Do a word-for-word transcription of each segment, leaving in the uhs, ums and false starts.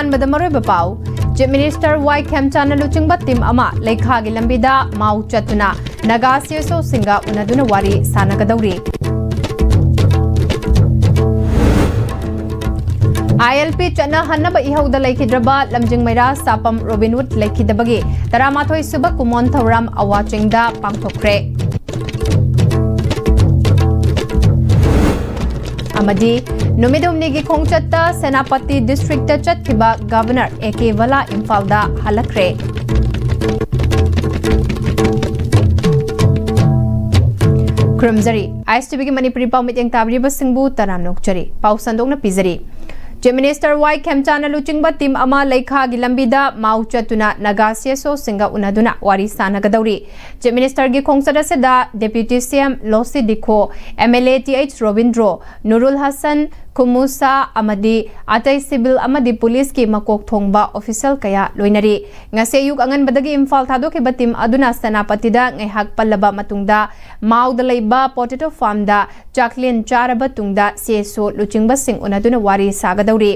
ꯑꯍꯥꯟꯕꯗ ꯃꯔꯨꯑꯣꯏꯕ ꯄꯥꯎ꯫ Chief Minister ꯋꯥꯏ ꯈꯦꯝꯆꯥꯟꯅ ꯂꯨꯆꯤꯡꯕ team ꯑꯃ ꯂꯩꯈꯥꯒꯤ ꯂꯝꯕꯤꯗ ꯃꯥꯎ ꯆꯠꯇꯨꯅ ꯅꯥꯒꯥ C S Oꯁꯤꯡꯒ ꯎꯅꯗꯨꯅ ꯋꯥꯔꯤ ꯁꯥꯟꯅꯒꯗꯧꯔꯤ꯫ I L P ꯆꯠꯅꯍꯟꯅꯕ ꯏꯍꯧꯗ ꯂꯩꯈꯤꯗ꯭ꯔꯕ ꯂꯝꯖꯤꯡ ꯃꯩꯔꯥ ꯁꯥꯄꯝ ꯔꯣꯕꯤꯟꯍꯨꯗ ꯂꯩꯈꯤꯗꯕꯒꯤ ꯇꯔꯥꯃꯥꯊꯣꯏ ꯁꯨꯕ ꯀꯨꯃꯣꯟ ꯊꯧꯔꯝ ꯑꯋꯥ ꯆꯤꯡꯗ ꯄꯥꯡꯊꯣꯛꯈ꯭ꯔꯦ꯫ ꯑꯃꯗꯤ ꯅꯨꯃꯤꯠ ꯍꯨꯝꯅꯤꯒꯤ ꯈꯣꯡꯆꯠꯇ ꯁꯦꯅꯥꯄꯇꯤ districtꯇ ꯆꯠꯈꯤꯕ Governor A K ꯕꯂꯥ ꯏꯝꯐꯥꯜꯗ ꯍꯜꯂꯛꯈ꯭ꯔꯦ꯫ ꯈꯨꯔꯨꯝꯖꯔꯤ꯫ I S T Vꯒꯤ ꯃꯅꯤꯄꯨꯔꯤ ꯄꯥꯎ ꯃꯤꯠꯌꯦꯡ ꯇꯥꯕꯤꯔꯤꯕꯁꯤꯡꯕꯨ ꯇꯔꯥꯝꯅ ꯑꯣꯛꯆꯔꯤ꯫ ꯄꯥꯎ ꯁꯟꯗꯣꯛꯅ ꯄꯤꯖꯔꯤ꯫ Chief Minister ꯋꯥꯏ ꯈꯦꯝꯆꯥꯟꯅ ꯂꯨꯆꯤꯡꯕ team ꯑꯃ ꯂꯩꯈꯥꯒꯤ ꯂꯝꯕꯤꯗ ꯃꯥꯎ ꯆꯠꯇꯨꯅ ꯅꯥꯒꯥ C S Oꯁꯤꯡꯒ ꯎꯅꯗꯨꯅ ꯋꯥꯔꯤ ꯁꯥꯟꯅꯒꯗꯧꯔꯤ꯫ Chief Ministerꯒꯤ ꯈꯣꯡꯆꯠ ꯑꯁꯤꯗ Deputy C M ꯂꯣꯁꯤ ꯗꯤꯈꯣ, M L A T H Robindro, ꯅꯨꯔꯨꯜ Hasan, ꯈꯨꯃꯨꯁꯥ ꯑꯃꯗꯤ ꯑꯇꯩ civil ꯑꯃꯗꯤ policeꯀꯤ ꯃꯀꯣꯛ ꯊꯣꯡꯕ official ꯀꯌꯥ ꯂꯣꯏꯅꯔꯤ꯫ ꯉꯁꯤ ꯑꯌꯨꯛ ꯑꯉꯟꯕꯗꯒꯤ ꯏꯝꯐꯥꯜ ꯊꯥꯗꯣꯛꯈꯤꯕ team ꯑꯗꯨꯅ ꯁꯦꯅꯥꯄꯇꯤꯗ ꯉꯥꯏꯍꯥꯛ ꯄꯜꯂꯕ ꯃꯇꯨꯡꯗ ꯃꯥꯎꯗ ꯂꯩꯕ potato farmꯗ ꯆꯥꯛꯂꯦꯟ ꯆꯥꯔꯕ ꯇꯨꯡꯗ C S O ꯂꯨꯆꯤꯡꯕꯁꯤꯡ ꯎꯅꯗꯨꯅ ꯋꯥꯔꯤ ꯁꯥꯒꯗꯧꯔꯤ꯫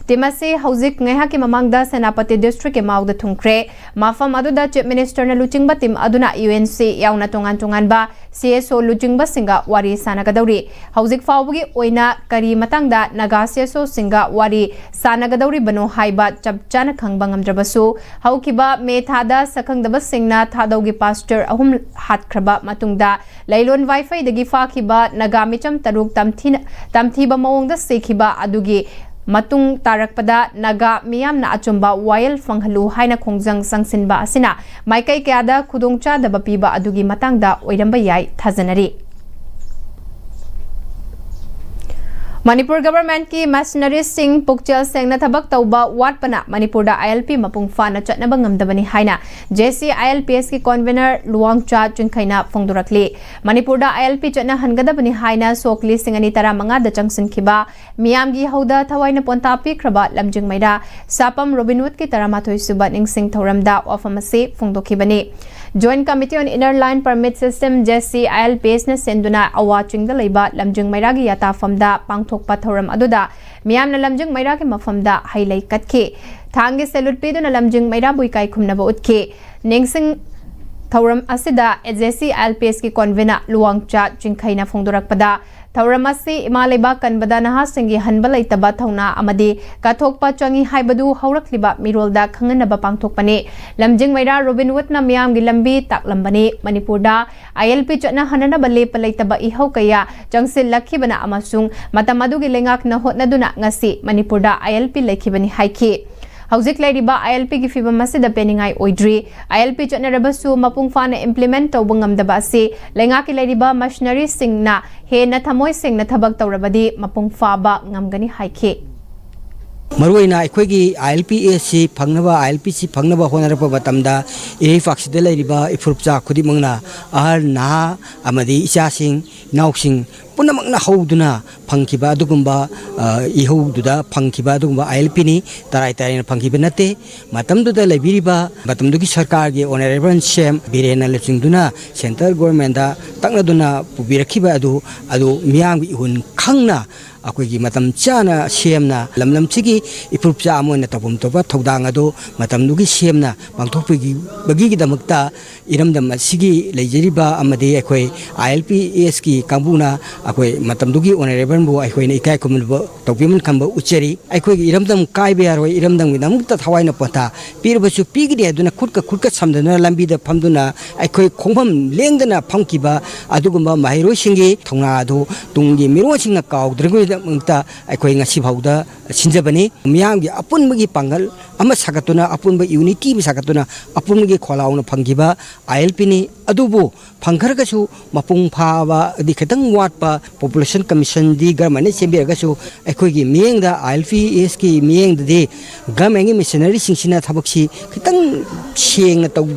Team ꯑꯁꯤ ꯍꯧꯖꯤꯛ ꯉꯥꯏꯍꯥꯛꯀꯤ ꯃꯃꯥꯡꯗ ꯁꯦꯅꯥꯄꯇꯤ districtꯀꯤ ꯃꯥꯎꯗ ꯊꯨꯡꯈ꯭ꯔꯦ꯫ ꯃꯐꯝ ꯑꯗꯨꯗ Chief Ministerꯅ ꯂꯨꯆꯤꯡꯕ team ꯑꯗꯨꯅ U N C ꯌꯥꯎꯅ ꯇꯣꯉꯥꯟ ꯇꯣꯉꯥꯟꯕ C S O ꯂꯨꯆꯤꯡꯕꯁꯤꯡꯒ ꯋꯥꯔꯤ ꯁꯥꯟꯅꯒꯗꯧꯔꯤ꯫ ꯍꯧꯖꯤꯛ ꯐꯥꯎꯕꯒꯤ ꯑꯣꯏꯅ ꯀꯔꯤ ꯃꯇꯥꯡꯗ ꯅꯥꯒꯥ C S Oꯁꯤꯡꯒ ꯋꯥꯔꯤ ꯁꯥꯟꯅꯒꯗꯧꯔꯤꯕꯅꯣ ꯍꯥꯏꯕ ꯆꯞ ꯆꯥꯅ ꯈꯪꯕ ꯉꯝꯗ꯭ꯔꯕꯁꯨ, ꯍꯧꯈꯤꯕ ꯃꯦ ꯊꯥꯗ ꯁꯛꯈꯪꯗꯕꯁꯤꯡꯅ ꯊꯥꯗꯧꯒꯤ pastor ꯑꯍꯨꯝ ꯍꯥꯠꯈ꯭ꯔꯕ ꯃꯇꯨꯡꯗ ꯂꯩꯂꯣꯟ ꯋꯥꯏꯐꯩꯗꯒꯤ ꯐꯥꯈꯤꯕ ꯅꯥꯒꯥ ꯃꯤꯆꯝ ꯇꯔꯨꯛ ꯇꯝꯊꯤꯅ-, ꯇꯝꯊꯤꯕ ꯃꯑꯣꯡꯗ ꯁꯤꯈꯤꯕ ꯑꯗꯨꯒꯤ ꯃꯇꯨꯡ ꯇꯥꯔꯛꯄꯗ ꯅꯥꯒꯥ ꯃꯤꯌꯥꯝꯅ ꯑꯆꯨꯝꯕ ꯋꯥꯌꯦꯜ ꯐꯪꯍꯜꯂꯨ ꯍꯥꯏꯅ ꯈꯣꯡꯖꯪ ꯆꯪꯁꯤꯟꯕ ꯑꯁꯤꯅ ꯃꯥꯏꯀꯩ ꯀꯌꯥꯗ ꯈꯨꯗꯣꯡꯆꯥꯗꯕ ꯄꯤꯕ ꯑꯗꯨꯒꯤ ꯃꯇꯥꯡꯗ ꯑꯣꯏꯔꯝꯕ ꯌꯥꯏ ꯊꯥꯖꯅꯔꯤ꯫ ꯃꯅꯤꯄꯨꯔ governmentꯀꯤ mercenariesꯁꯤꯡ ꯄꯨꯛꯆꯦꯜ ꯁꯦꯡꯅ ꯊꯕꯛ ꯇꯧꯕ ꯋꯥꯠꯄꯅ ꯃꯅꯤꯄꯨꯔꯗ I L P ꯃꯄꯨꯡ ꯐꯥꯅ ꯆꯠꯅꯕ ꯉꯝꯗꯕꯅꯤ ꯍꯥꯏꯅ J C I L P Sꯀꯤ convener ꯂꯨꯋꯥꯡꯆꯥ ꯆꯤꯡꯈꯩꯅ ꯐꯣꯡꯗꯣꯔꯛꯂꯤ꯫ ꯃꯅꯤꯄꯨꯔꯗ I L P ꯆꯠꯅꯍꯟꯒꯗꯕꯅꯤ ꯍꯥꯏꯅ ꯁꯣꯛ ꯂꯤꯁꯤꯡ ꯑꯅꯤ ꯇꯔꯥꯃꯉꯥꯗ ꯆꯪꯁꯤꯟꯈꯤꯕ ꯃꯤꯌꯥꯝꯒꯤ ꯏꯍꯧꯗ ꯊꯋꯥꯏꯅ ꯄꯣꯟꯊꯥ ꯄꯤꯈ꯭ꯔꯕ ꯂꯝꯖꯤꯡ ꯃꯩꯔꯥ ꯁꯥꯄꯝ ꯔꯣꯕꯤꯟꯍꯨꯗꯀꯤ ꯇꯔꯥꯃꯥꯊꯣꯏ ꯁꯨꯕ ꯅꯤꯡꯁꯤꯡ ꯊꯧꯔꯝꯗ ꯋꯥꯐꯝ ꯑꯁꯤ ꯐꯣꯡꯗꯣꯛꯈꯤꯕꯅꯤ꯫ Joint Committee on Inner Line Permit System, JCILPS ꯅ ꯁꯤꯟꯗꯨꯅ ꯑꯋꯥ ꯆꯤꯡꯗ ꯂꯩꯕ ꯂꯝꯖꯤꯡ ꯃꯩꯔꯥꯒꯤ ꯌꯥꯇꯥꯐꯝꯗ ꯄꯥꯡꯊꯣꯛꯄ ꯊꯧꯔꯝ ꯑꯗꯨꯗ ꯃꯤꯌꯥꯝꯅ ꯂꯝꯖꯤꯡ ꯃꯩꯔꯥꯒꯤ ꯃꯐꯝꯗ ꯍꯩ ꯂꯩ ꯀꯠꯈꯤ꯫ ꯊꯥꯡꯒꯤ salute ꯄꯤꯗꯨꯅ ꯂꯝꯖꯤꯡ ꯃꯩꯔꯥꯕꯨ ꯏꯀꯥꯏ ꯈꯨꯝꯅꯕ ꯎꯠꯈꯤ꯫ ꯅꯤꯡꯁꯤꯡ ꯊꯧꯔꯝ ꯑꯁꯤꯗ JCILPS ꯀꯤ convener ꯂꯨꯋꯥꯡꯆꯥ ꯆꯤꯡꯈꯩꯅ ꯐꯣꯡꯗꯣꯔꯛꯄꯗ, ꯊꯧꯔꯝ ꯑꯁꯤ ꯏꯃꯥ ꯂꯩꯕꯥꯛ ꯀꯟꯕꯗ ꯅꯍꯥꯁꯤꯡꯒꯤ ꯍꯟꯕ ꯂꯩꯇꯕ ꯊꯧꯅꯥ ꯑꯃꯗꯤ ꯀꯠꯊꯣꯛꯄ ꯆꯪꯏ ꯍꯥꯏꯕꯗꯨ ꯍꯧꯔꯛꯂꯤꯕ ꯃꯤꯔꯣꯜꯗ ꯈꯪꯍꯟꯅꯕ ꯄꯥꯡꯊꯣꯛꯄꯅꯤ꯫ ꯂꯝꯖꯤꯡ ꯃꯩꯔꯥ ꯔꯣꯕꯤꯟ ꯍꯨꯗꯅ ꯃꯤꯌꯥꯝꯒꯤ ꯂꯝꯕꯤ ꯇꯥꯛꯂꯝꯕꯅꯤ꯫ ꯃꯅꯤꯄꯨꯔꯗ ILP ꯆꯠꯅꯍꯟꯅꯅꯕ ꯂꯦꯞꯄ ꯂꯩꯇꯕ ꯏꯍꯧ ꯀꯌꯥ ꯆꯪꯁꯤꯜꯂꯛꯈꯤꯕꯅ ꯑꯃꯁꯨꯡ ꯃꯇꯝ ꯑꯗꯨꯒꯤ ꯂꯩꯉꯥꯛꯅ ꯍꯣꯠꯅꯗꯨꯅ ꯉꯁꯤ ꯃꯅꯤꯄꯨꯔꯗ ILP ꯂꯩꯈꯤꯕꯅꯤ ꯍꯥꯏꯈꯤ꯫ ꯍꯧꯖꯤꯛ ꯂꯩꯔꯤꯕ ILP ꯒꯤ ꯐꯤꯕꯝ ꯑꯁꯤꯗ ꯄꯦꯟꯅꯤꯡꯉꯥꯏ ꯑꯣꯏꯗ꯭ꯔꯤ꯫ ILP ꯆꯠꯅꯔꯕꯁꯨ ꯃꯄꯨꯡ ꯐꯥꯅ implement ꯇꯧꯕ ꯉꯝꯗꯕ ꯑꯁꯤ ꯂꯩꯉꯥꯛꯀꯤ ꯂꯩꯔꯤꯕ missionary ꯁꯤꯡꯅ ꯍꯦꯟꯅ ꯊꯃꯣꯏ ꯁꯦꯡꯅ ꯊꯕꯛ ꯇꯧꯔꯕꯗꯤ ꯃꯄꯨꯡ ꯐꯥꯕ ꯉꯝꯒꯅꯤ ꯍꯥꯏꯈꯤ꯫ ꯃꯔꯨꯑꯣꯏꯅ ꯑꯩꯈꯣꯏꯒꯤ ILPS ꯁꯤ ꯐꯪꯅꯕ, ILP ꯁꯤ ꯐꯪꯅꯕ ꯍꯣꯠꯅꯔꯛꯄ ꯃꯇꯝꯗ ꯏꯔꯩꯄꯥꯛꯁꯤꯗ ꯂꯩꯔꯤꯕ ꯏꯐꯨꯔꯨꯞꯆꯥ ꯈꯨꯗꯤꯡꯃꯛꯅ, ꯑꯍꯜ, ꯅꯍꯥ ꯑꯃꯗꯤ ꯏꯆꯥꯁꯤꯡ, ꯏꯅꯥꯎꯁꯤꯡ ꯄꯨꯝꯅꯃꯛꯅ ꯍꯧꯗꯨꯅ ꯐꯪꯈꯤꯕ ꯑꯗꯨꯒꯨꯝꯕ, ꯑ, ꯏꯍꯧꯗꯨꯗ ꯐꯪꯈꯤꯕ ꯑꯗꯨꯒꯨꯝꯕ ILP ꯅꯤ꯫ ꯇꯔꯥꯏ ꯇꯔꯥꯏꯅ ꯐꯪꯈꯤꯕ ꯅꯠꯇꯦ꯫ ꯃꯇꯝꯗꯨꯗ ꯂꯩꯕꯤꯔꯤꯕ ꯃꯇꯝꯗꯨꯒꯤ ꯁꯔꯀꯥꯔꯒꯤ Honourable CM ꯕꯤꯔꯦꯟꯅ ꯂꯨꯆꯤꯡꯗꯨꯅ central government ꯇ ꯇꯛꯅꯗꯨꯅ ꯄꯨꯕꯤꯔꯛꯈꯤꯕ ꯑꯗꯨ, ꯑꯗꯨ ꯃꯤꯌꯥꯝꯒꯤ ꯏꯍꯨꯟ ꯈꯪꯅ ꯑꯩꯈꯣꯏꯒꯤ ꯃꯇꯝ ꯆꯥꯅ CM ꯅ ꯂꯝꯗꯝꯁꯤꯒꯤ ꯏꯐꯨꯔꯨꯞꯆꯥ ꯑꯃ ꯑꯣꯏꯅ ꯇꯧꯐꯝ ꯊꯣꯛꯄ ꯊꯧꯗꯥꯡ ꯑꯗꯨ ꯃꯇꯝꯗꯨꯒꯤ CM ꯅ ꯄꯥꯡꯊꯣꯛꯄꯤꯕꯒꯤꯗꯃꯛꯇ ꯏꯔꯝꯗꯝ ꯑꯁꯤꯒꯤ ꯂꯩꯖꯔꯤꯕ ꯑꯃꯗꯤ ꯑꯩꯈꯣꯏ ILPS ꯀꯤ ꯀꯥꯡꯕꯨꯅ ꯑꯩꯈꯣꯏ ꯃꯇꯝꯗꯨꯒꯤ Honourable ꯕꯨ ꯑꯩꯈꯣꯏꯅ ꯏꯀꯥꯏ ꯈꯨꯝꯅꯕ ꯇꯧꯕꯤꯃꯟ ꯈꯟꯕ ꯎꯠꯆꯔꯤ꯫ ꯑꯩꯈꯣꯏꯒꯤ ꯏꯔꯝꯗꯝ ꯀꯥꯏꯕ ꯌꯥꯔꯣꯏ, ꯏꯔꯝꯗꯝꯒꯤꯗꯃꯛꯇ ꯊꯋꯥꯏꯅ ꯄꯣꯟꯊꯥ ꯄꯤꯔꯕꯁꯨ ꯄꯤꯒꯅꯤ ꯍꯥꯏꯗꯨꯅ ꯈꯨꯠꯀ ꯈꯨꯠꯀ ꯁꯝꯗꯅ ꯂꯝꯕꯤꯗ ꯐꯝꯗꯨꯅ ꯑꯩꯈꯣꯏ ꯈꯣꯡꯐꯝ ꯂꯦꯡꯗꯅ ꯐꯝꯈꯤꯕ ꯑꯗꯨꯒꯨꯝꯕ ꯃꯍꯩꯔꯣꯏꯁꯤꯡꯒꯤ ꯊꯧꯅꯥ ꯑꯗꯨ ꯇꯨꯡꯒꯤ ꯃꯤꯔꯣꯜꯁꯤꯡꯅ ꯀꯥꯎꯗ꯭ꯔꯤꯉꯩꯗꯃꯛꯇ ꯑꯩꯈꯣꯏ ꯉꯁꯤ ꯐꯥꯎꯗ ꯁꯤꯟꯖꯕꯅꯤ꯫ ꯃꯤꯌꯥꯝꯒꯤ ꯑꯄꯨꯟꯕꯒꯤ ꯄꯥꯡꯒꯜ ꯑꯃ ꯁꯥꯒꯠꯇꯨꯅ, ꯑꯄꯨꯟꯕ unity ꯑꯃ ꯁꯥꯒꯠꯇꯨꯅ, ꯑꯄꯨꯟꯕꯒꯤ ꯈꯣꯜꯂꯥꯎꯅ ꯐꯪꯈꯤꯕ ILP ꯅꯤ꯫ ꯑꯗꯨꯕꯨ ꯐꯪꯈ꯭ꯔꯒꯁꯨ ꯃꯄꯨꯡ ꯐꯥꯕꯗꯤ ꯈꯤꯇꯪ ꯋꯥꯠꯄ, population commission ꯗꯤ government ꯅ ꯁꯦꯝꯕꯤꯔꯒꯁꯨ ꯑꯩꯈꯣꯏꯒꯤ ꯃꯤꯠꯌꯦꯡꯗ, ILPS ꯀꯤ ꯃꯤꯠꯌꯦꯡꯗꯗꯤ government ꯀꯤ missionary ꯁꯤꯡꯁꯤꯅ ꯊꯕꯛꯁꯤ ꯈꯤꯇꯪ ꯁꯦꯡꯅ ꯇꯧ-,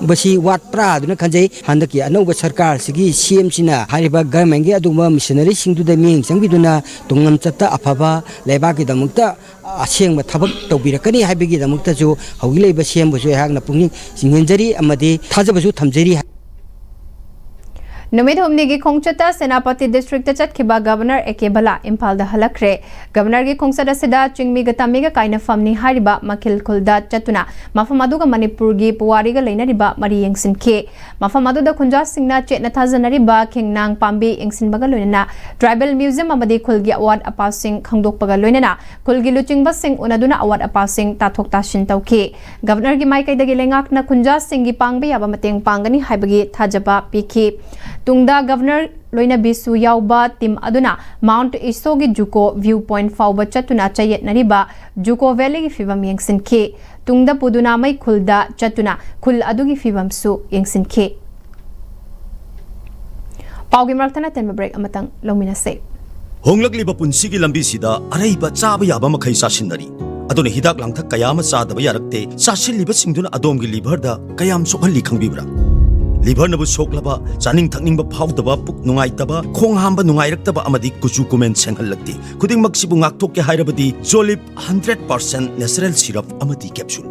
ꯕꯁꯤ ꯋꯥꯠꯄ꯭ꯔꯥ ꯑꯗꯨꯅ ꯈꯟꯖꯩ꯫ ꯍꯟꯗꯛꯀꯤ ꯑꯅꯧꯕ ꯁꯔꯀꯥꯔꯁꯤꯒꯤ ꯁꯤ ꯑꯦꯝꯁꯤꯅ ꯍꯥꯏꯔꯤꯕ ꯒꯔꯃꯦꯟꯒꯤ ꯑꯗꯨꯒꯨꯝꯕ ꯃꯤꯁꯅꯔꯤꯁꯤꯡꯗꯨꯗ ꯃꯤꯠꯌꯦꯡ ꯆꯪꯕꯤꯗꯨꯅ ꯇꯨꯡꯂꯝꯆꯠꯇ ꯑꯐꯕ, ꯂꯩꯕꯥꯛꯀꯤꯗꯃꯛꯇ ꯑꯁꯦꯡꯕ ꯊꯕꯛ ꯇꯧꯕꯤꯔꯛꯀꯅꯤ ꯍꯥꯏꯕꯒꯤꯗꯃꯛꯇꯁꯨ ꯍꯧꯖꯤꯛ ꯂꯩꯔꯤꯕ ꯁꯤ ꯑꯦꯝꯕꯨꯁꯨ ꯑꯩꯍꯥꯛꯅ ꯄꯨꯛꯅꯤꯡ ꯆꯤꯡꯁꯤꯟꯖꯔꯤ ꯑꯃꯗꯤ ꯊꯥꯖꯕꯁꯨ ꯊꯝꯖꯔꯤ꯫ ꯅꯨꯃꯤꯠ ꯍꯨꯝꯅꯤꯒꯤ ꯈꯣꯡꯆꯠꯇ ꯁꯦꯅꯥꯄꯇꯤ ꯗꯤꯁꯇ꯭ꯔꯤꯛꯇ ꯆꯠꯈꯤꯕ ꯒꯕꯔꯅꯔ ꯑꯦ ꯀꯦ ꯕꯂꯥ ꯏꯝꯐꯥꯜꯗ ꯍꯜꯂꯛꯈ꯭ꯔꯦ꯫ ꯒꯕꯔꯅꯔꯒꯤ ꯈꯣꯡꯆꯠ ꯑꯁꯤꯗ ꯆꯤꯡꯃꯤꯒ ꯇꯝꯃꯤꯒ ꯀꯥꯏꯅꯐꯝꯅꯤ ꯍꯥꯏꯔꯤꯕ ꯃꯈꯤꯜ ꯈꯨꯜꯗ ꯆꯠꯇꯨꯅ ꯃꯐꯝ ꯑꯗꯨꯒ ꯃꯅꯤꯄꯨꯔꯒꯤ ꯄꯨꯋꯥꯔꯤꯒ ꯂꯩꯅꯔꯤꯕ ꯃꯔꯤ ꯌꯦꯡꯁꯤꯟꯈꯤ꯫ ꯃꯐꯝ ꯑꯗꯨꯗ ꯈꯨꯟꯖꯥꯁꯤꯡꯅ ꯆꯦꯠꯅ ꯊꯥꯖꯅꯔꯤꯕ ꯈꯦꯡꯅꯥꯡ ꯄꯥꯝꯕꯤ ꯌꯦꯡꯁꯤꯟꯕꯒ ꯂꯣꯏꯅꯅ ꯇ꯭ꯔꯥꯏꯕꯦꯜ ꯃ꯭ꯌꯨꯖꯤꯌꯝ ꯑꯃꯗꯤ ꯈꯨꯜꯒꯤ ꯑꯋꯥꯠ ꯑꯄꯥꯁꯤꯡ ꯈꯪꯗꯣꯛꯄꯒ ꯂꯣꯏꯅꯅ ꯈꯨꯜꯒꯤ ꯂꯨꯆꯤꯡꯕꯁꯤꯡ ꯎꯅꯗꯨꯅ ꯑꯋꯥꯠ ꯑꯄꯥꯁꯤꯡ ꯇꯥꯊꯣꯛ ꯇꯥꯁꯤꯟ ꯇꯧꯈꯤ꯫ ꯒꯕꯔꯅꯔꯒꯤ ꯃꯥꯏꯀꯩꯗꯒꯤ ꯂꯩꯉꯥꯛꯅ ꯈꯨꯟꯖꯥꯁꯤꯡꯒꯤ ꯄꯥꯡꯕ ꯌꯥꯕ ꯃꯇꯦꯡ ꯄꯥꯡꯒꯅꯤ ꯍꯥꯏꯕꯒꯤ ꯊꯥꯖꯕ ꯄꯤꯈꯤ꯫ ꯇꯨꯡꯗ ꯒꯕꯔꯅꯔ ꯂꯣꯏꯅꯕꯤꯁꯨ ꯌꯥꯎꯕ ꯇꯤꯝ ꯑꯗꯨꯅ ꯃꯥꯎꯟꯠ ꯏꯁꯣꯒꯤ ꯖꯨꯀꯣ ꯚ꯭ꯌꯨ ꯄꯣꯏꯟꯠ ꯐꯥꯎꯕ ꯆꯠꯇꯨꯅ ꯆꯌꯦꯠꯅꯔꯤꯕ ꯖꯨꯀꯣ ꯚꯦꯂꯤꯒꯤ ꯐꯤꯕꯝ ꯌꯦꯡꯁꯤꯟꯈꯤ꯫ ꯇꯨꯡꯗ ꯄꯨꯗꯨꯅꯥꯃꯩ ꯈꯨꯜꯗ ꯆꯠꯇꯨꯅ ꯈꯨꯜ ꯑꯗꯨꯒꯤ ꯐꯤꯕꯝꯁꯨ ꯌꯦꯡꯁꯤꯟꯈꯤ꯫ ꯄꯥꯎꯒꯤ ꯃꯔꯛꯇ ꯅꯠꯇꯟꯕ ꯕ꯭ꯔꯦꯛ ꯑꯃꯇꯪ ꯂꯧꯃꯤꯟꯅꯁꯦ꯫ ꯍꯣꯡꯂꯛꯂꯤꯕ ꯄꯨꯟꯁꯤꯒꯤ ꯂꯝꯕꯤꯁꯤꯗ ꯑꯔꯩꯕ ꯆꯥꯕ ꯌꯥꯕ ꯃꯈꯩ ꯆꯥꯁꯤꯟꯅꯔꯤ꯫ ꯑꯗꯨꯅ ꯍꯤꯗꯥꯛ ꯂꯥꯡꯊꯛ ꯀꯌꯥ ꯑꯃ ꯆꯥꯗꯕ ꯌꯥꯔꯛꯇꯦ꯫ ꯆꯥꯁꯤꯜꯂꯤꯕꯁꯤꯡꯗꯨꯅ ꯑꯗꯣꯝꯒꯤ ꯂꯤꯚꯔꯗ ꯀꯌꯥꯝ ꯁꯣꯛꯍꯜꯂꯤ ꯈꯪꯕꯤꯕ꯭ꯔꯥ? ꯂꯤꯚꯔꯅꯕꯨ ꯁꯣꯛꯂꯕ, ꯆꯥꯅꯤꯡ ꯊꯛꯅꯤꯡꯕ ꯐꯥꯎꯗꯕ, ꯄꯨꯛ ꯅꯨꯡꯉꯥꯏꯇꯕ, ꯈꯣꯡ ꯍꯥꯝꯕ ꯅꯨꯡꯉꯥꯏꯔꯛꯇꯕ ꯑꯃꯗꯤ ꯀꯨꯆꯨ ꯀꯨꯃꯦꯟ ꯁꯦꯡꯍꯜꯂꯛꯇꯦ꯫ ꯈꯨꯗꯤꯡꯃꯛꯁꯤꯕꯨ ꯉꯥꯛꯊꯣꯛꯀꯦ ꯍꯥꯏꯔꯕꯗꯤ Jolip hundred percent natural syrup ꯑꯃꯗꯤ capsule.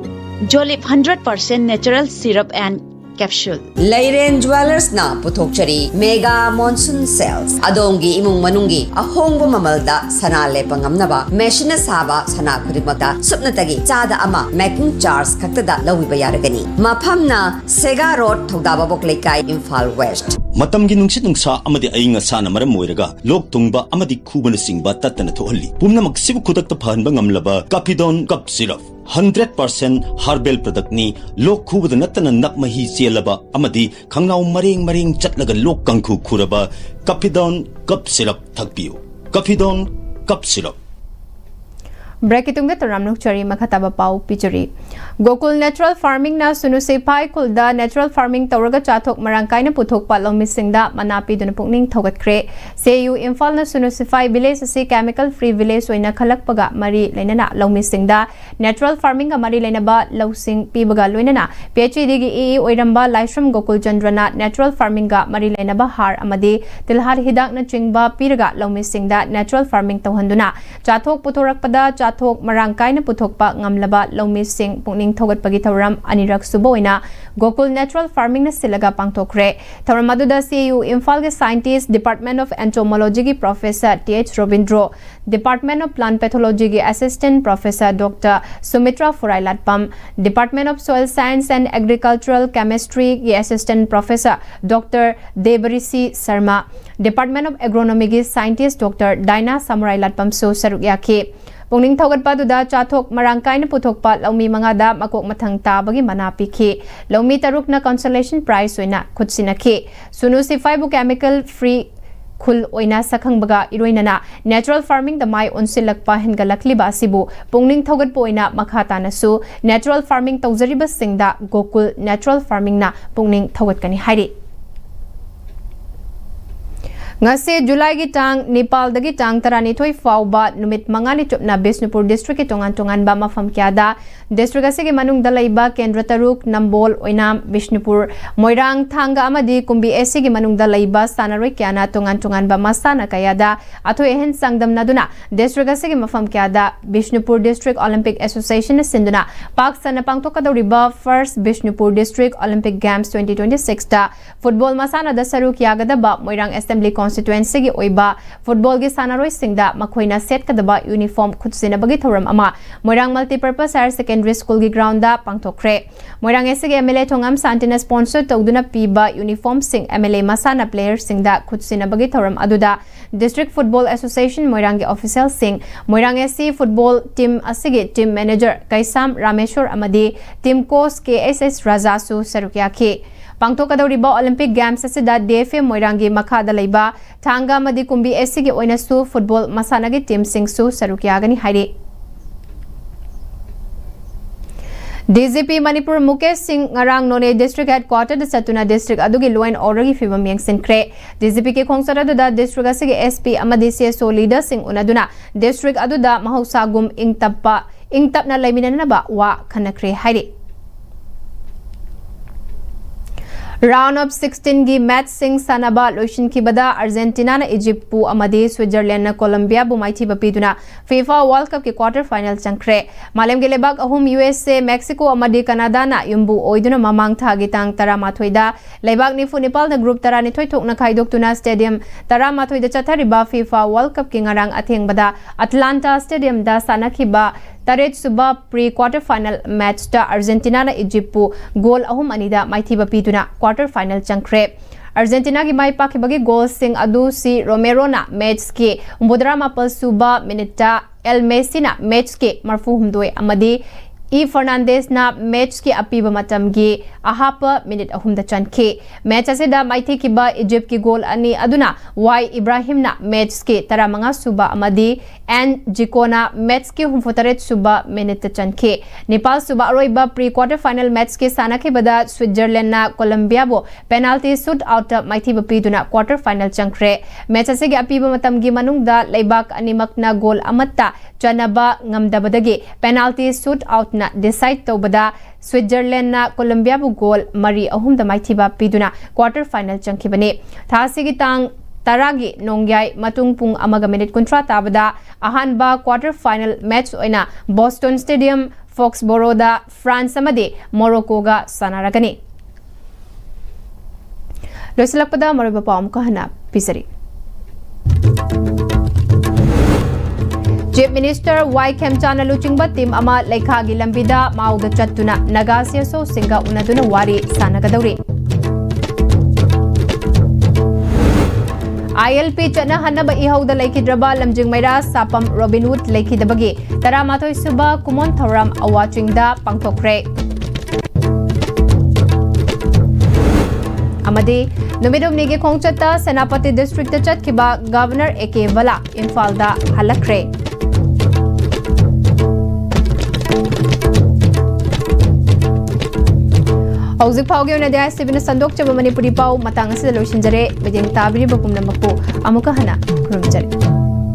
Jolip hundred percent natural syrup and capsule. ꯂꯩꯔꯦꯟ ꯖ꯭ꯋꯦꯂꯔꯁꯅ ꯄꯨꯊꯣꯛꯆꯔꯤ ꯃꯦꯒꯥ ꯃꯣꯟꯁꯨꯟ ꯁꯦꯜꯁ꯫ ꯑꯗꯣꯝꯒꯤ ꯏꯃꯨꯡ ꯃꯅꯨꯡꯒꯤ ꯑꯍꯣꯡꯕ ꯃꯃꯜꯗ ꯁꯅꯥ ꯂꯦꯞꯄ ꯉꯝꯅꯕ ꯃꯦꯁꯤꯟꯅ ꯁꯥꯕ ꯁꯅꯥ ꯈꯨꯗꯤꯡꯃꯛꯇ ꯁꯨꯞꯅꯇꯒꯤ ꯆꯥꯗ ꯑꯃ ꯃꯦꯀꯤꯡ ꯆꯥꯔꯖ ꯈꯛꯇꯗ ꯂꯧꯕꯤꯕ ꯌꯥꯔꯒꯅꯤ꯫ ꯃꯐꯝꯅ ꯁꯦꯒꯥ ꯔꯣꯗ, ꯊꯧꯗꯥꯕꯥꯕꯣꯛ ꯂꯩꯀꯥꯏ, ꯏꯝꯐꯥꯜ ꯋꯦꯁ꯭ꯠ꯫ ꯃꯇꯝꯒꯤ ꯅꯨꯡꯁꯤꯠ ꯅꯨꯡꯁꯥ ꯑꯃꯗꯤ ꯑꯏꯪ ꯑꯁꯥꯅ ꯃꯔꯝ ꯑꯣꯏꯔꯒ ꯂꯣꯛ ꯊꯨꯡꯕ ꯑꯃꯗꯤ ꯈꯨꯕꯅꯆꯤꯡꯕ ꯇꯠꯇꯅ ꯊꯣꯛꯍꯜꯂꯤ꯫ ꯄꯨꯝꯅꯃꯛꯁꯤꯕꯨ ꯈꯨꯗꯛꯇ ꯐꯍꯟꯕ ꯉꯝꯂꯕ ꯀꯥꯄꯤꯗꯣꯟ cough syrup. Hundred percent herbal ꯄ꯭ꯔꯗꯛꯅꯤ꯫ ꯂꯣꯛ ꯈꯨꯕꯗ ꯅꯠꯇꯅ ꯅꯞ ꯃꯍꯤ ꯆꯦꯜꯂꯕ ꯑꯃꯗꯤ ꯈꯪꯅꯥꯎ ꯃꯔꯦꯡ ꯃꯔꯦꯡ ꯆꯠꯂꯒ ꯂꯣꯛ ꯀꯥꯡꯈꯨ ꯈꯨꯔꯕ ꯀꯐꯤꯗꯣꯟ ꯀꯞ ꯁꯤꯔꯞ ꯊꯛꯄꯤꯌꯨ꯫ ꯀꯐꯤꯗꯣꯟ ꯀꯞ ꯁꯤꯔꯞ꯫ Break ꯀꯤ ꯇꯨꯡꯗ ꯇꯔꯥꯝꯅ ꯑꯣꯛꯆꯔꯤ, ꯃꯈꯥ ꯇꯥꯕ ꯄꯥꯎ ꯄꯤꯖꯔꯤ꯫ ꯒꯣꯀꯨꯜ natural farming ꯅ ꯁꯨꯅꯨ ꯁꯤꯐꯥꯏ ꯈꯨꯜꯗ natural farming ꯇꯧꯔꯒ ꯆꯥꯊꯣꯛ ꯃꯔꯥꯡ ꯀꯥꯏꯅ ꯄꯨꯊꯣꯛꯄ ꯂꯧꯃꯤꯁꯤꯡꯗ ꯃꯅꯥ ꯄꯤꯗꯨꯅ ꯄꯨꯛꯅꯤꯡ ꯊꯧꯒꯠꯈ꯭ꯔꯦ꯫ ꯁꯤ ꯑꯥꯏ ꯌꯨ ꯏꯝꯐꯥꯜꯅ ꯁꯨꯅꯨ ꯁꯤꯐꯥꯏ village ꯑꯁꯤ chemical free village ꯑꯣꯏꯅ ꯈꯜꯂꯛꯄꯒ ꯃꯔꯤ ꯂꯩꯅꯅ ꯂꯧꯃꯤꯁꯤꯡꯗ natural farming ꯒ ꯃꯔꯤ ꯂꯩꯅꯕ ꯂꯧꯁꯤꯡ ꯄꯤꯕꯒ ꯂꯣꯏꯅꯅ ꯄꯤ ꯑꯩꯆ ꯏ ꯗꯤ ꯒꯤ ꯏ ꯏ ꯑꯣꯏꯔꯝꯕ ꯂꯥꯏꯁ꯭ꯔꯝ ꯒꯣꯀꯨꯜ ꯆꯟꯗ꯭ꯔꯅ natural farming ꯒ ꯃꯔꯤ ꯂꯩꯅꯕ ꯍꯥꯔ ꯑꯃꯗꯤ ꯇꯤꯜꯍꯥꯠ ꯍꯤꯗꯥꯛꯅꯆꯤꯡꯕ ꯄꯤꯔꯒ ꯂꯧꯃꯤꯁꯤꯡꯗ natural farming ꯇꯧꯍꯟꯗꯨꯅ ꯆꯥꯊꯣꯛ ꯄꯨꯊꯣꯔꯛꯄꯗ ꯆꯥꯊꯣꯛ ꯃꯔꯥꯡ ꯀꯥꯏꯅ ꯄꯨꯊꯣꯛꯄ ꯉꯝꯂꯕ ꯂꯧꯃꯤꯁꯤꯡ ꯄꯨꯛꯅꯤꯡ ꯊꯧꯒꯠꯄꯒꯤ ꯊꯧꯔꯝ ꯑꯅꯤꯔꯛ ꯁꯨꯕ ꯑꯣꯏꯅ ꯒꯣꯀꯨꯜ natural farming ꯅ ꯁꯤꯜꯂꯒ ꯄꯥꯡꯊꯣꯛꯈ꯭ꯔꯦ꯫ ꯊꯧꯔꯝ ꯑꯗꯨꯗ ꯁꯤ ꯑꯥꯏ ꯌꯨ ꯏꯝꯐꯥꯜꯒꯤ scientist, Department of Entomology ꯒꯤ professor T H Robindro, Department of Plant Pathology ꯒꯤ assistant professor Doctor Sumitra Phurailatpam, Department of Soil Science and Agricultural Chemistry ꯒꯤ assistant professor Doctor Debrishi Sharma, Department of Agronomy ꯒꯤ scientist Doctor Daina ꯁꯃꯨꯔꯥꯏꯂꯥꯠꯄꯝꯁꯨ ꯁꯔꯨꯛ ꯌꯥꯈꯤ꯫ ꯄꯨꯛꯅꯤꯡ ꯊꯧꯒꯠꯄ ꯑꯗꯨꯗ ꯆꯥꯊꯣꯛ ꯃꯔꯥꯡ ꯀꯥꯏꯅ ꯄꯨꯊꯣꯛꯄ ꯂꯧꯃꯤ ꯃꯉꯥꯗ ꯃꯀꯣꯛ ꯃꯊꯪ ꯇꯥꯕꯒꯤ ꯃꯅꯥ ꯄꯤꯈꯤ꯫ ꯂꯧꯃꯤ ꯇꯔꯨꯛꯅ consolation prize ꯑꯣꯏꯅ ꯈꯨꯠꯁꯤꯟꯅꯈꯤ꯫ ꯁꯨꯅꯨ ꯁꯤꯐꯥꯏꯕꯨ chemical free ꯈꯨꯜ ꯑꯣꯏꯅ ꯁꯛꯈꯪꯕꯒ ꯏꯔꯣꯏꯅꯅ natural farming ꯗ ꯃꯥꯏ ꯑꯣꯟꯁꯤꯜꯂꯛꯄ ꯍꯦꯟꯒꯠꯂꯛꯂꯤꯕ ꯑꯁꯤꯕꯨ ꯄꯨꯛꯅꯤꯡ ꯊꯧꯒꯠꯄ ꯑꯣꯏꯅ ꯃꯈꯥ ꯇꯥꯅꯁꯨ natural farming ꯇꯧꯖꯔꯤꯕꯁꯤꯡꯗ Gokul natural farming ꯅ ꯄꯨꯛꯅꯤꯡ ꯊꯧꯒꯠꯀꯅꯤ ꯍꯥꯏꯔꯤ꯫ ꯉꯁꯤ ꯖꯨꯂꯥꯏꯒꯤ ꯇꯥꯡ ꯅꯤꯄꯥꯜꯗꯒꯤ ꯇꯥꯡ ꯇꯔꯥꯅꯤꯊꯣꯏ ꯐꯥꯎꯕ ꯅꯨꯃꯤꯠ ꯃꯉꯥꯅꯤ ꯆꯨꯞꯅ ꯕꯤꯁꯅꯨꯄꯨꯔ district ꯀꯤ ꯇꯣꯉꯥꯟ ꯇꯣꯉꯥꯟꯕ ꯃꯐꯝ ꯀꯌꯥꯗ district ꯑꯁꯤꯒꯤ ꯃꯅꯨꯡꯗ ꯂꯩꯕ ꯀꯦꯟꯗ꯭ꯔ ꯇꯔꯨꯛ, ꯅꯝꯕꯣꯜ, ꯑꯣꯏꯅꯥꯝ, ꯕꯤꯁꯅꯨꯄꯨꯔ, ꯃꯣꯏꯔꯥꯡ, ꯊꯥꯡꯒ ꯑꯃꯗꯤ ꯀꯨꯝꯕꯤ ꯑꯦ ꯁꯤꯒꯤ ꯃꯅꯨꯡꯗ ꯂꯩꯕ ꯁꯥꯟꯅꯔꯣꯏ ꯀꯌꯥꯅ ꯇꯣꯉꯥꯟ ꯇꯣꯉꯥꯟꯕ ꯃꯁꯥꯟꯅ ꯀꯌꯥꯗ ꯑꯊꯣꯏ ꯑꯍꯦꯟ ꯆꯥꯡꯗꯝꯅꯗꯨꯅ district ꯑꯁꯤꯒꯤ ꯃꯐꯝ ꯀꯌꯥꯗ ꯕꯤꯁꯅꯨꯄꯨꯔ District Olympic Association ꯅ ꯁꯤꯟꯗꯨꯅ ꯄꯥꯛ ꯁꯟꯅ ꯄꯥꯡꯊꯣꯛꯀꯗꯧꯔꯤꯕ First Bishnupur District Olympic Games twenty twenty six ꯇ football ꯃꯁꯥꯟꯅꯗ ꯁꯔꯨꯛ ꯌꯥꯒꯗꯕ ꯃꯣꯏꯔꯥꯡ Assembly Constituency ꯒꯤ ꯑꯣꯏꯕ football ꯒꯤ ꯁꯥꯟꯅꯔꯣꯏꯁꯤꯡꯗ ꯃꯈꯣꯏꯅ ꯁꯦꯠꯀꯗꯕ uniform ꯈꯨꯠꯁꯤꯟꯅꯕꯒꯤ ꯊꯧꯔꯝ ꯑꯃ ꯃꯣꯏꯔꯥꯡ Multipurpose Higher Secondary School ꯒꯤ ground ꯗ ꯄꯥꯡꯊꯣꯛꯈ꯭ꯔꯦ꯫ ꯃꯣꯏꯔꯥꯡ ꯑꯦ ꯁꯤꯒꯤ ꯑꯦꯝ ꯑꯦꯜ ꯑꯦ ꯊꯣꯉꯥꯝ ꯁꯥꯟꯇꯤꯅ sponsor ꯇꯧꯗꯨꯅ ꯄꯤꯕ uniform ꯁꯤꯡ ꯑꯦꯝ ꯑꯦꯜ ꯑꯦ ꯃꯁꯥꯟꯅ player ꯁꯤꯡꯗ ꯈꯨꯠꯁꯤꯟꯅꯕꯒꯤ ꯊꯧꯔꯝ ꯑꯗꯨꯗ District Football Association ꯃꯣꯏꯔꯥꯡꯒꯤ official ꯁꯤꯡ, ꯃꯣꯏꯔꯥꯡ ꯑꯦ ꯁꯤ football team ꯑꯁꯤꯒꯤ team manager ꯀꯩꯁꯥꯝ ꯔꯥꯃꯦꯁꯣꯔ ꯑꯃꯗꯤ team coach ꯀꯦ ꯑꯦꯁ ꯑꯦꯁ ꯔꯥꯖꯥꯁꯨ ꯁꯔꯨꯛ ꯌꯥꯈꯤ꯫ ꯄꯥꯡꯊꯣꯛꯀꯗꯧꯔꯤꯕ Olympic Games ꯑꯁꯤꯗ ꯗꯤ ꯑꯦꯐ ꯑꯦꯝ ꯃꯣꯏꯔꯥꯡꯒꯤ ꯃꯈꯥꯗ ꯂꯩꯕ ꯊꯥꯡꯒ ꯑꯃꯗꯤ ꯀꯨꯝꯕꯤ ꯑꯦ ꯁꯤꯒꯤ ꯑꯣꯏꯅꯁꯨ football ꯃꯁꯥꯟꯅꯒꯤ team ꯁꯤꯡꯁꯨ ꯁꯔꯨꯛ ꯌꯥꯒꯅꯤ ꯍꯥꯏꯔꯤ꯫ D G P Manipur Mukesh ꯁꯤꯡ ꯉꯔꯥꯡ ꯅꯣꯅꯦ district headquarter ꯗ ꯆꯠꯇꯨꯅ district ꯑꯗꯨꯒꯤ law and order ꯒꯤ ꯐꯤꯕꯝ ꯌꯦꯡꯁꯤꯟꯈ꯭ꯔꯦ꯫ ꯗꯤ ꯖꯤ ꯄꯤ ꯒꯤ ꯈꯣꯡꯆꯠ ꯑꯗꯨꯗ district ꯑꯁꯤꯒꯤ ꯑꯦꯁ ꯄꯤ ꯑꯃꯗꯤ ꯁꯤ ꯑꯦꯁ ꯑꯣ leader ꯁꯤꯡ ꯎꯅꯗꯨꯅ district ꯑꯗꯨꯗ ꯃꯍꯧꯁꯥꯒꯨꯝ ꯏꯪ ꯇꯞꯄ, ꯏꯪ ꯇꯞꯅ ꯂꯩꯃꯤꯟꯅꯅꯕ ꯋꯥ ꯈꯟꯅꯈ꯭ꯔꯦ ꯍꯥꯏꯔꯤ꯫ Round of sixteen ꯒꯤ match ꯁꯤꯡ ꯁꯥꯟꯅꯕ ꯂꯣꯏꯁꯤꯟꯈꯤꯕꯗ Argentina ꯅ Egypt ꯄꯨ ꯑꯃꯗꯤ Switzerland ꯅ Colombia ꯕꯨ ꯃꯥꯏꯊꯤꯕ ꯄꯤꯗꯨꯅ FIFA World Cup ꯀꯤ quarter final ꯆꯪꯈ꯭ꯔꯦ꯫ ꯃꯥꯂꯦꯝꯒꯤ ꯂꯩꯕꯥꯛ ꯑꯍꯨꯝ, U S A, Mexico ꯑꯃꯗꯤ Canada ꯅ ꯌꯨꯝꯕꯨ ꯑꯣꯏꯗꯨꯅ ꯃꯃꯥꯡ ꯊꯥꯒꯤ ꯇꯥꯡ ꯇꯔꯥꯃꯥꯊꯣꯏꯗ ꯂꯩꯕꯥꯛ ꯅꯤꯐꯨ ꯅꯤꯄꯥꯜꯗ group ꯇꯔꯥꯅꯤꯊꯣꯏ ꯊꯣꯛꯅ ꯈꯥꯏꯗꯣꯛꯇꯨꯅ stadium ꯇꯔꯥꯃꯥꯊꯣꯏꯗ ꯆꯠꯊꯔꯤꯕ FIFA World Cup ꯀꯤ ꯉꯔꯥꯡ ꯑꯊꯦꯡꯕꯗ Atlanta stadium ꯗ ꯁꯥꯟꯅꯈꯤꯕ ꯇꯔꯦꯠ ꯁꯨꯕ pre quarter final match ꯇ Argentina ꯅ Egypt ꯄꯨ goal ꯑꯍꯨꯝ ꯑꯅꯤꯗ ꯃꯥꯏꯊꯤꯕ ꯄꯤꯗꯨꯅ quarter final ꯆꯪꯈ꯭ꯔꯦ꯫ Argentina ꯒꯤ ꯃꯥꯏ ꯄꯥꯛꯈꯤꯕꯒꯤ goal ꯁꯤꯡ ꯑꯗꯨ C Romero ꯅ match ꯀꯤ ꯍꯨꯝꯐꯨꯇꯔꯥ ꯃꯥꯄꯜ ꯁꯨꯕ minute ꯇ, El Messi ꯅ match ꯀꯤ ꯃꯔꯐꯨ ꯍꯨꯝꯗꯣꯏ ꯑꯃꯗꯤ E Fernandez ꯅ match ꯀꯤ ꯑꯄꯤꯕ ꯃꯇꯝꯒꯤ ꯑꯍꯥꯞꯄ minute ꯑꯍꯨꯝꯗ ꯆꯟꯈꯤ꯫ Match ꯑꯁꯤꯗ ꯃꯥꯏꯊꯤꯈꯤꯕ Egypt ꯀꯤ goal ꯑꯅꯤ ꯑꯗꯨꯅ Y Ibrahim ꯅ match ꯀꯤ ꯇꯔꯥꯃꯉꯥ ꯁꯨꯕ ꯑꯃꯗꯤ N Dzeko ꯅ match ꯀꯤ ꯍꯨꯝꯐꯨꯇꯔꯦꯠ ꯁꯨꯕ minute ꯇ ꯆꯟꯈꯤ꯫ ꯅꯤꯄꯥꯜ ꯁꯨꯕ ꯑꯔꯣꯏꯕ pre quarter final match ꯀꯤ ꯁꯥꯟꯅꯈꯤꯕꯗ Switzerland ꯅ Colombia ꯕꯨ penalty shoot out ꯇ ꯃꯥꯏꯊꯤꯕ ꯄꯤꯗꯨꯅ quarter final ꯆꯪꯈ꯭ꯔꯦ꯫ Match ꯑꯁꯤꯒꯤ ꯑꯄꯤꯕ ꯃꯇꯝꯒꯤ ꯃꯅꯨꯡꯗ ꯂꯩꯕꯥꯛ ꯑꯅꯤꯃꯛꯅ goal ꯑꯃꯠꯇ ꯆꯟꯅꯕ ꯉꯝꯗꯕꯗꯒꯤ penalty shoot out ꯅ decide ꯇꯧꯕꯗ Switzerland ꯅ Colombia ꯕꯨ goal ꯃꯔꯤ ꯑꯍꯨꯝꯗ ꯃꯥꯏꯊꯤꯕ ꯄꯤꯗꯨꯅ quarter final ꯆꯪꯈꯤꯕꯅꯤ꯫ ꯊꯥ ꯑꯁꯤꯒꯤ ꯇꯥꯡ ꯇꯔꯥꯒꯤ ꯅꯣꯡꯌꯥꯏ ꯃꯇꯨꯡ ꯄꯨꯡ ꯑꯃꯒ minute ꯀꯨꯟꯊ꯭ꯔꯥ ꯇꯥꯕꯗ ꯑꯍꯥꯟꯕ quarter final match ꯑꯣꯏꯅ Boston Stadium Foxborough ꯗ France ꯑꯃꯗꯤ Morocco ꯒ ꯁꯥꯟꯅꯔꯒꯅꯤ꯫ ꯂꯣꯏꯁꯤꯜꯂꯛꯄꯗ ꯃꯔꯨꯑꯣꯏꯕ ꯄꯥꯎ ꯑꯃꯨꯛꯀ ꯍꯟꯅ ꯄꯤꯖꯔꯤ꯫ Chief Minister Y ꯈꯦꯝꯆꯥꯟꯅ ꯂꯨꯆꯤꯡꯕ team ꯑꯃ ꯂꯩꯈꯥꯒꯤ ꯂꯝꯕꯤꯗ ꯃꯥꯎꯗ ꯆꯠꯇꯨꯅ ꯅꯥꯒꯥ ꯁꯤ ꯑꯦꯁ ꯑꯣꯁꯤꯡꯒ ꯎꯅꯗꯨꯅ ꯋꯥꯔꯤ ꯁꯥꯟꯅꯒꯗꯧꯔꯤ꯫ I L P ꯆꯠꯅꯍꯟꯅꯕ ꯏꯍꯧꯗ ꯂꯩꯈꯤꯗ꯭ꯔꯕ ꯂꯝꯖꯤꯡ ꯃꯩꯔꯥ ꯁꯥꯄꯝ ꯔꯣꯕꯤꯟꯍꯨꯗ ꯂꯩꯈꯤꯗꯕꯒꯤ ꯇꯔꯥꯃꯥꯊꯣꯏ ꯁꯨꯕ ꯀꯨꯃꯣꯟ ꯊꯧꯔꯝ ꯑꯋꯥꯆꯤꯡꯗ ꯄꯥꯡꯊꯣꯛꯈ꯭ꯔꯦ꯫ ꯑꯃꯗꯤ ꯅꯨꯃꯤꯠ ꯍꯨꯝꯅꯤꯒꯤ ꯈꯣꯡꯆꯠꯇ ꯁꯦꯅꯥꯄꯇꯤ district ꯇ ꯆꯠꯈꯤꯕ Governor A K ꯕꯂꯥ ꯏꯝꯐꯥꯜꯗ ꯍꯜꯂꯛꯈ꯭ꯔꯦ꯫ ꯍꯧꯖꯤꯛ ꯐꯥꯎꯒꯤ ꯑꯣꯏꯅꯗꯤ ꯑꯥꯏ ꯑꯦꯁ ꯇꯤ ꯚꯤꯅ ꯁꯟꯗꯣꯛꯆꯕ ꯃꯅꯤꯄꯨꯔꯤ ꯄꯥꯎ ꯃꯇꯥꯡ ꯑꯁꯤꯗ ꯂꯣꯏꯁꯤꯟꯖꯔꯦ꯫ ꯃꯤꯠꯌꯦꯡ ꯇꯥꯕꯤꯔꯤꯕ ꯄꯨꯝꯅꯃꯛꯄꯨ ꯑꯃꯨꯛꯀ ꯍꯟꯅ ꯈꯨꯔꯨꯝꯖꯔꯤ꯫